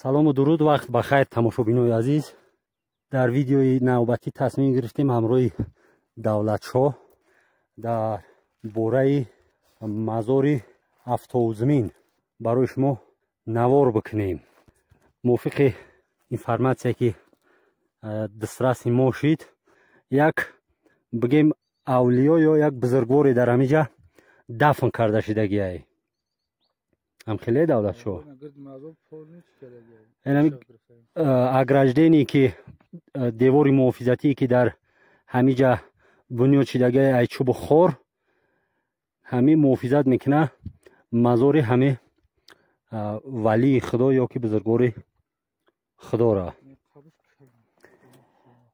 Салому дуруд, вақт ба хайр, тамошобинои азиз. Дар видеои навбатӣ тасмим гирифтем ҳамроҳи Давлатшоҳ дар бораи мазори Афтовзмин барои шумо навор бикунем. Мувофиқи информатсия, ки дастраси мо шид, як бигем авлиё ё як бузургворе дар ҳамиҷа дафн карда шидагиай. Ҳамхеле, Давлатшоҳ? Ограждение, ки девори муҳофизатие, ки дар ҳамиҷа бунёд шидагиай, ай чӯбу хор, ҳамин муҳофизат мекуна мазори ҳами валии худо ё ки бузургвори худора.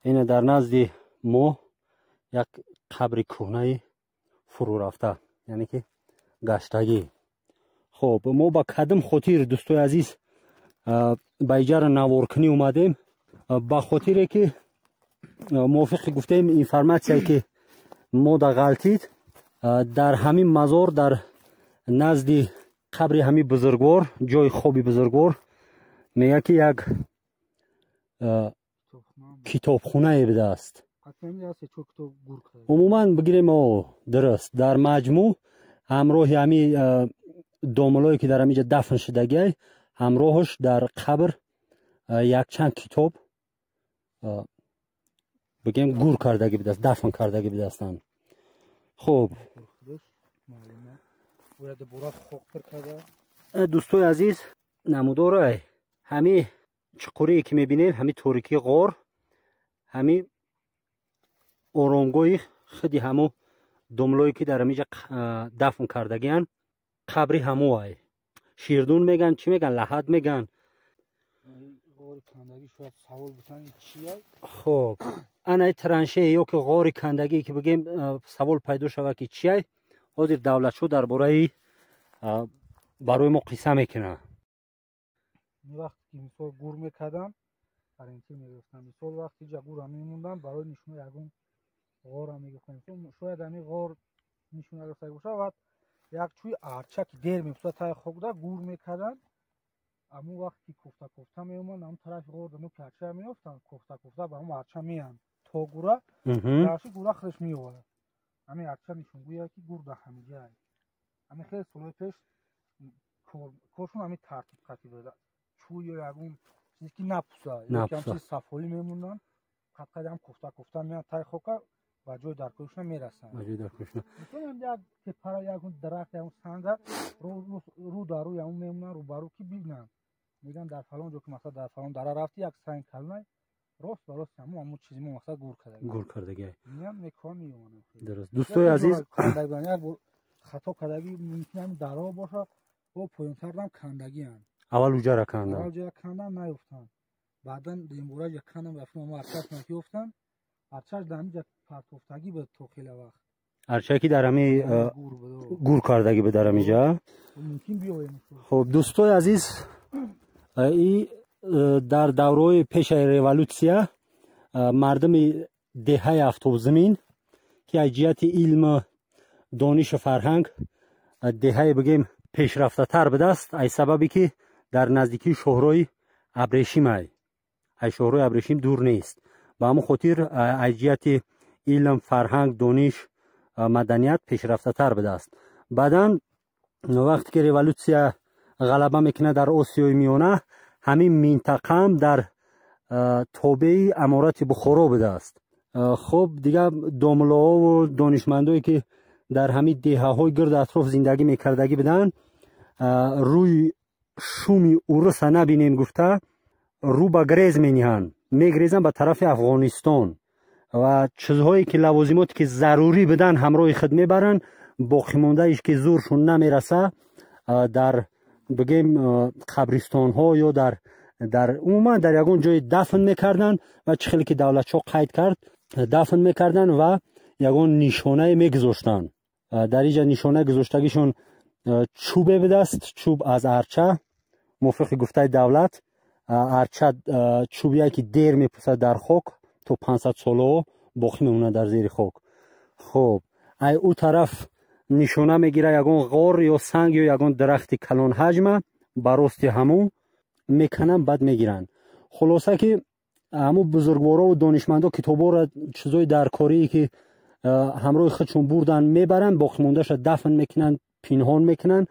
Ина дар назди мо як қабри кӯҳнаи фурӯрафта, яъне ки гаштагӣ. Хоб, мо ба кадом хотир, дӯстои азиз, ба иҷара наворкунӣ омадем? Ба хотире ки мувофиқи гуфтем информатсияе, ки мо да ғалтид, дар ҳамин мазор, дар назди қабри ҳамин бузургвор, ҷои хоби бузургвор, мегӯяд, ки як китобхунае будааст. Умуман бигирем, дуруст, дар маҷмӯъ ҳамроҳи ҳамин домулое, ки дар ҳаминҷа дафн шудагиай, ҳамроҳаш дар қабр якчанд китоб, бигем, гур кардагӣ будааст, дафн кардагӣ будастанд. Хуб, дӯстои азиз, намудорай ҳами чуқурие, ки мебинем, ҳами торикии ғор, ҳами оромгоҳи худи ҳамо домлое, ки дар ҳамиҷа дафн кардагианд, қабри ҳамоай. Ширдун меган, чӣ меган, лаҳат меган. Хоб, анаи траншея ё ки ғори кандагие, ки бигем, савол пайдо шавад, ки чиай, ҳозир Давлатшоҳ дар бораи барои мо қисса мекунад. Вақте ки, мисол, гур мекардам, ориентир мегирифтам. Мисол, вақти ҷа гурра мемондам, барои нишона ягон ғорра мегирифтам. Шояд ҳамин ғор нишона гирифта бошад. Ва як чӯи арча, ки дер мепусад таи хокда, гур мекарданд. Ҳамун вақте ки кофта кофта меоманд, ҳамун тарафи ғор нуки арча меёфтанд, кофта кофта ба ҳамун арча меянд, то гура дарши гура худаш меоварад. Ҳамин арча нишонгӯяд, ки гур дар ҳамиҷае. Ҳамин хеле солҳои пеш коршон ҳамин тартиб қатӣ буда. Чӯй ё ягон чизе, ки напуса, чиз сафолӣ мемонданд, қадқадам кофта кофта меянд таи хока, ба ҷои даркоришона мерасанд. Як тепара, ягон дарахт, ягон санга рӯ дар рӯ ягон мемонанд, рӯбарӯ, ки бинанд. Мегӯянд, дар фалон ҷо, ки масалан дар фалон дара рафти, як санг калонай, рост ба рост ҳамун чизи мо, мақсад, гур карда. Гур кардагиай. Мекор меомаданд. Дуруст, дӯстои азиз. Як бор хато кардагӣ, мумкин ҳамин дараҳо бошад, бо поёнтарам кандагианд. Аввал уҷара канданд. Аввал уҷара канданд, наёфтанд. Баъдан дембора ҷа кандам, рафтам, арчашона ки ёфтанд. Арчаш дар ҳамин ҷа партофтагӣ буд то хеле вақт. Арчае, ки дар ҳами гур кардагӣ буд дар ҳамиҷа. Мумкин биёем. Хуб, дӯстои азиз, и дар давраҳои пешаи революсия мардуми деҳаи Афтобзамин, ки аз ҷиҳати илму донишу фарҳанг деҳае, бигем, пешрафтатар будааст, аз сабабе ки дар наздикии шоҳрои Абрешимай, аз шоҳрои Абрешим дур нест, ба ҳамон хотир аз ҷиҳати илм, фарҳанг, дониш, маданият пешрафтатар будааст. Баъдан вақте ки революсия ғалаба мекунад дар Осиёи Миёна, ҳамин минтақаам дар тобеи Аморати Бухоро будааст. Хуб, дигар домлоҳову донишмандое, ки дар ҳамин деҳаҳои гирду атроф зиндагӣ мекардагӣ буданд, рӯи шуми уруса набинем гуфта, рӯ ба грез мениҳанд, мегрезанд ба тарафи Афғонистон ва чизҳое ки, лавозимоте ки зарурӣ буданд, ҳамроҳи худ мебаранд. Боқимондаиш, ки зуршон намераса, дар, бигем, қабристонҳо ё дар умуман дар ягон ҷое дафн мекарданд. Ва чӣ хеле ки Давлатшоҳ қайд кард, дафн мекарданд ва ягон нишонае мегузоштанд. Дар инҷа нишона гузоштагишон чӯбе будааст, чӯб аз арча. Мувофиқи гуфтаи Давлат, арча чӯбие, ки дер мепусад дар хок, то 500 солаҳо боқӣ мемонад дар зери хок. Хуб, ай ӯ тараф нишона мегирад ягон ғор ё санг ё ягон дарахти калонҳаҷма, ба рости ҳамун Мекананд, баъд мегиранд. Хулоса ки ҳамун бузургворову донишмандо китобҳоро, чизои даркорие ки ҳамроҳи худшон бурдан, мебаранд, боқимондаша дафн мекунанд, пинҳон мекунанд.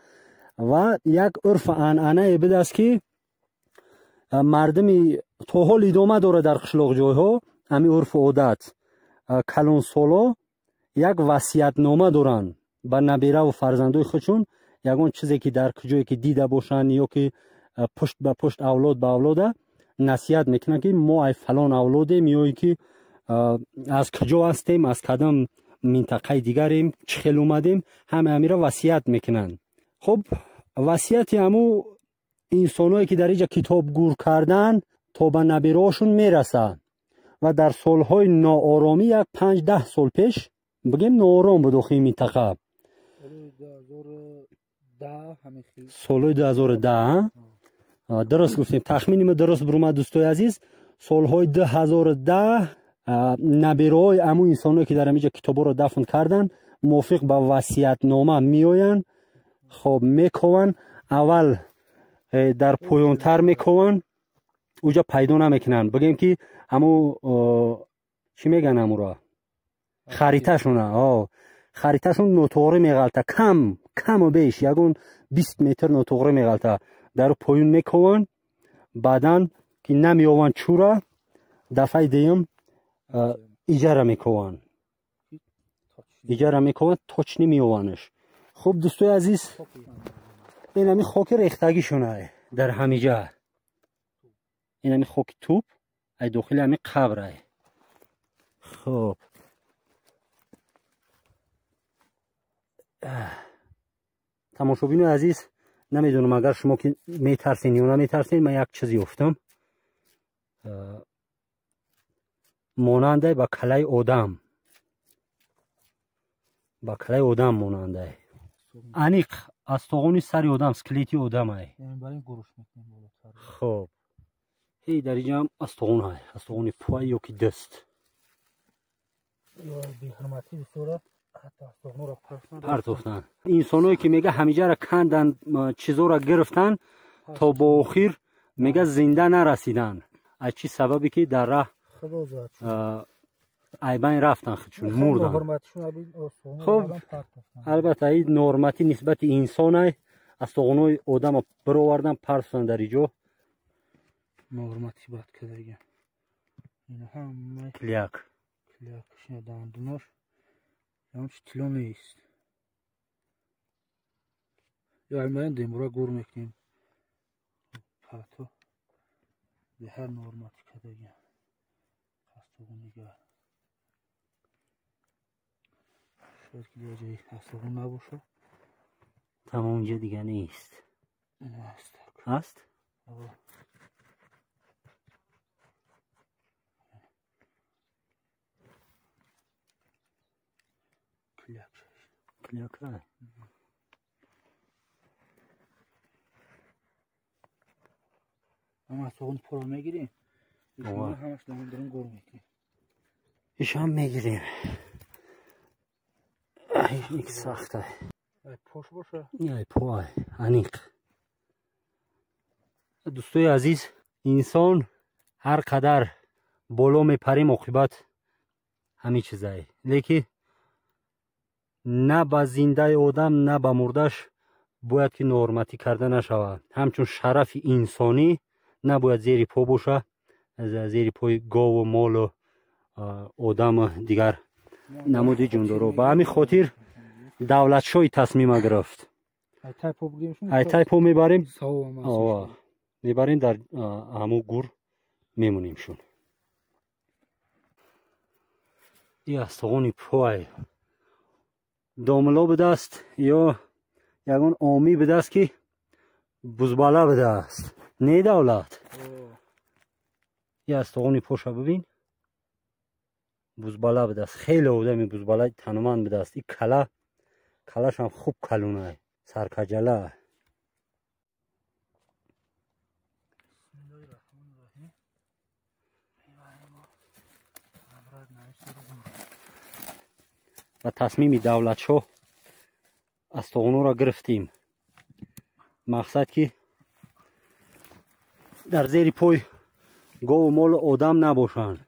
Ва як урфу анъанае будааст, ки мардуми то ҳол идома дорад дар қишлоқҷойҳо ҳамин урфу одат. Калонсоло як васиятнома доранд ба набераву фарзандои худшон, ягон чизе ки дар куҷое ки дида бошанд ё ки пушт ба пушт, авлод ба авлода насиҳат мекунанд, ки мо ай фалон авлодем ё ки аз куҷо ҳастем, аз кадом минтақаи дигарем, чӣ хел омадем, ҳама ҳамира васият мекунанд. Хуб, васияти ҳаму инсоное ки дар инҷа китоб гур карданд, то ба набираҳошон мерасад. Ва дар солҳои нооромӣ, як 5-10 сол пеш бигем, ноором буд охи ин минтақа, солҳои 2010. Дуруст гуфтем, тахмини мо дуруст бурумад, дӯстои азиз. Солҳои 2010 набираҳои ҳамун инсоное ки дар ҳаминҷа китобҳоро дафн карданд, мувофиқ ба васиятнома меоянд. Хоб, мекованд, аввал дар поёнтар мекованд, уҷа пайдо намекунанд. Бигем ки ҳаму чӣ мегӯянд, ҳамуро хариташона, хариташон нотоғрӣ меғалта, кам каму беш ягон 20 метр нотоғрӣ меғалта. Дар поён мекованд, баъдан ки намеёванд чура, дафъаи дуюм иҷара мекованд, иҷара мекованд, точно меёвандш. Хуб, дӯстои азиз, ин ҳами хоки рехтагишона дар ҳамиҷа, ин ҳами хоки туп ай дохили ҳами қабр ай. Хуб, тамошобинои азиз, намедонам, агар шумо ки метарсен ё наметарсен, ман як чиз ёфтам, монандай ба калаи одам, ба калаи одам монандай, аниқ аз тоғони сари одам, скелети одамай. Хоб, ҳей, дар инҷаам астоғонай, астоғони пой ё ки даст партофтанд. Инсоное ки мега ҳамиҷара канданд, чизоро гирифтанд, то бо охир мега зинда нарасиданд. Аз чӣ сабабе ки дар раҳ айбайн рафтан, худшон мурданд. Хуб, албатта, ин норматӣ нисбати инсонай, аз тоғонои одама бировардан, партофтанд дар иҷо. Норматӣ бад кардагиам. Кляк. Дандунош ҳамчи тилло нест. Ё аймаин демура гур мекунем. Пато беҳар норматӣ кардагиам. Астоғонига. Шояд ки дигар ҷои астоғон набошад. Тамом, инҷа дига нест. Ҳаст? Кляка. Ама астоғони пора мегирем. Ҳамаш дарун гур мекунем. Ишам мегирем. Ик сахта. Ай пош боша? Ай пой, аниқ. Дӯстои азиз, инсон ҳар қадар боло мепарем, оқибат ҳамин чизае. Леки на ба зиндаи одам, на ба мурдаш бояд ки норматӣ карда нашавад. Ҳамчун шарафи инсонӣ набояд зери по боша, зери пои гову молу одаму дигар намуди ҷондоро. Ба ҳамин хотир давлатшоҳи тасмима гирифт. Айтай по мебарем, мебарем, дар ҳамун гур мемонемшон. И астоғони пой домло будааст ё ягон омӣ будааст, ки бузбала будааст. Не, давлат, и астоғони поша бибин, бузбала будааст, хеле одами бузбала тануманд будааст. И кала, калашам хуб калунай, саркаҷала. Ба тасмими давлатшоҳ астоғонҳоро гирифтем. Мақсад ки дар зери пой гову молу одам набошанд.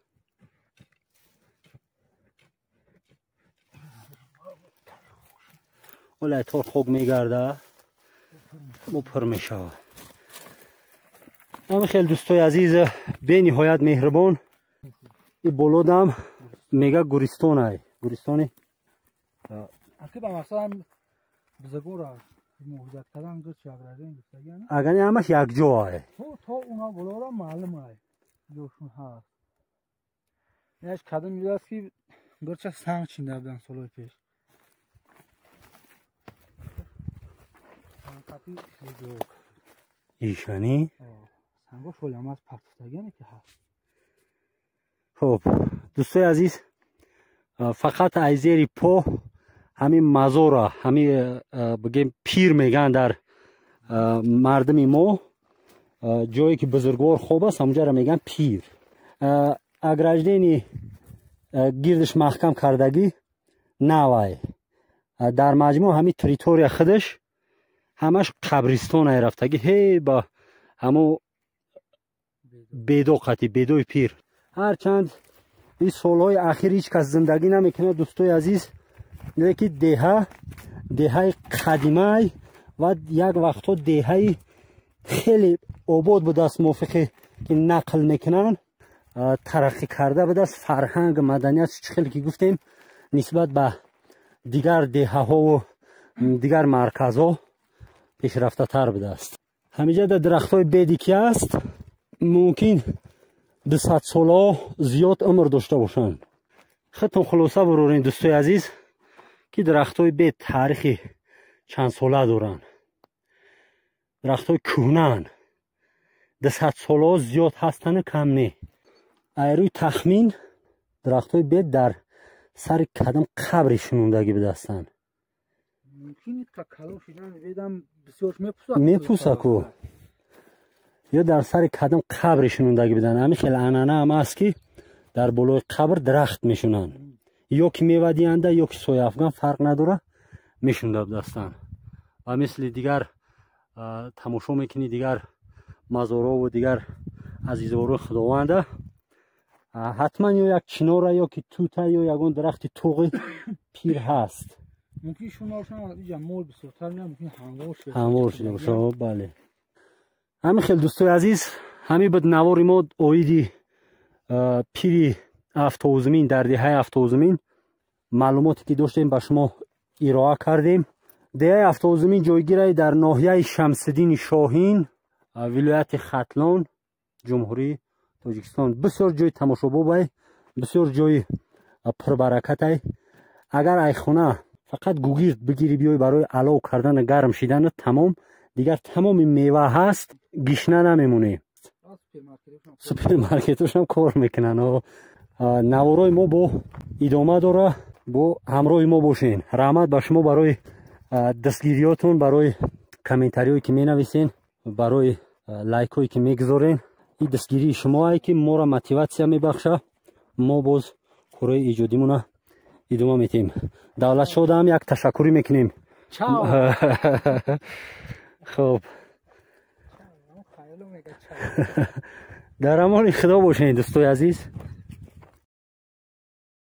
Ола тор хок мегарда, бо пур мешавад. Ами хел дӯстои азиз, бениҳоят меҳрубон. И болодам мега гуристонай, гуристони агани ҳамаш якҷоай. То уна болора маълумай ҷошун ҳаст. Инаш кадом ҷо аст ки гурча санг чинда буданд солҳои пеш. Ишани сангош ҳолам аз партофтагиане ки ҳаст. Хуб, дӯстои азиз, фақат аз зери по ҳамин мазора, ҳамин бигем пир мегӯянд дар мардуми мо, ҷое ки бузургвор хоб аст, ҳамонҷаро мегӯянд пир. Ограждени гирдиш маҳкам кардагӣ навай. Дар маҷмӯъ ҳамин территория худаш ҳамаш қабристонай рафтагӣ, ҳе ба ҳамо бедо қати бедои пир. Ҳарчанд ин солҳои ахир ҳеҷ кас зиндагӣ намекунад дӯстои азиз, лекин деҳа деҳаи қадимай ва як вақтҳо деҳаи хеле обод будааст, мувофиқе ки нақл мекунанд, тараққӣ карда будааст. Фарҳанг, маданият чӣ хеле ки гуфтем нисбат ба дигар деҳаҳову дигар марказҳо пешрафтатар будааст. Ҳаминҷа дар дарахтҳои беди ки аст, мумкин 200 солаҳо зиёд умр дошта бошанд. Худтон хулоса бурорем дӯстои азиз, ки дарахтҳои бед таърихи чандсола доранд, дарахтҳои кӯҳнаанд, 200 солаҳо зиёд ҳастану кам не. Айрӯи тахмин дарахтҳои бед дар сари кадом қабри шунондагӣ будастанд. Мепӯса ку ё дар сари кадом қабри шунондагӣ буданд. Ҳамин хел анъана ҳам аст ки дар болои қабр дарахт мешунанд, ё ки мевадиҳанда ё ки сояафган, фарқ надорад, мешунда будастанд. Ва мисли дигар тамошо мекунӣ дигар мазорову дигар азизворои худованда, ҳатман ё як чинора ё ки тута ё ягон дарахти туғи пир ҳаст. Мумкин мол бисёртар, мумкин ҳамвор шуда бошад. Бале, ҳамин хел дӯстои азиз, ҳамин буд навори мо оиди пири Афтоузмин дар деҳаи Афтоузмин. Маълумоте ки доштем ба шумо ироа кардем. Деҳаи Афтоузмин ҷойгирай дар ноҳияи Шамсиддини Шоҳин, вилояти Хатлон, Ҷумҳурии Тоҷикистон. Бисёр ҷои тамошобобай, бисёр ҷои пурбаракатай. Агар ай хона фақат гугирд бигирӣ биёй барои алов кардану гарм шидану тамом, дигар тамоми мева ҳаст, гишна намемонӣ. Супермаркетошам кор мекунанд. Наворои мо бо идома дора, бо ҳамроҳи мо бошен. Раҳмат ба шумо барои дастгириётон, барои комментариҳое ки менависен, барои лайкҳое ки мегузорен. Ин дастгирии шумоае ки моро мотиватсия мебахша. Мо боз корҳои эҷодимона идома метиҳем. Давлатшодаам як ташаккурӣ мекунем. Хуб, дар амони худо бошед дӯстои азиз.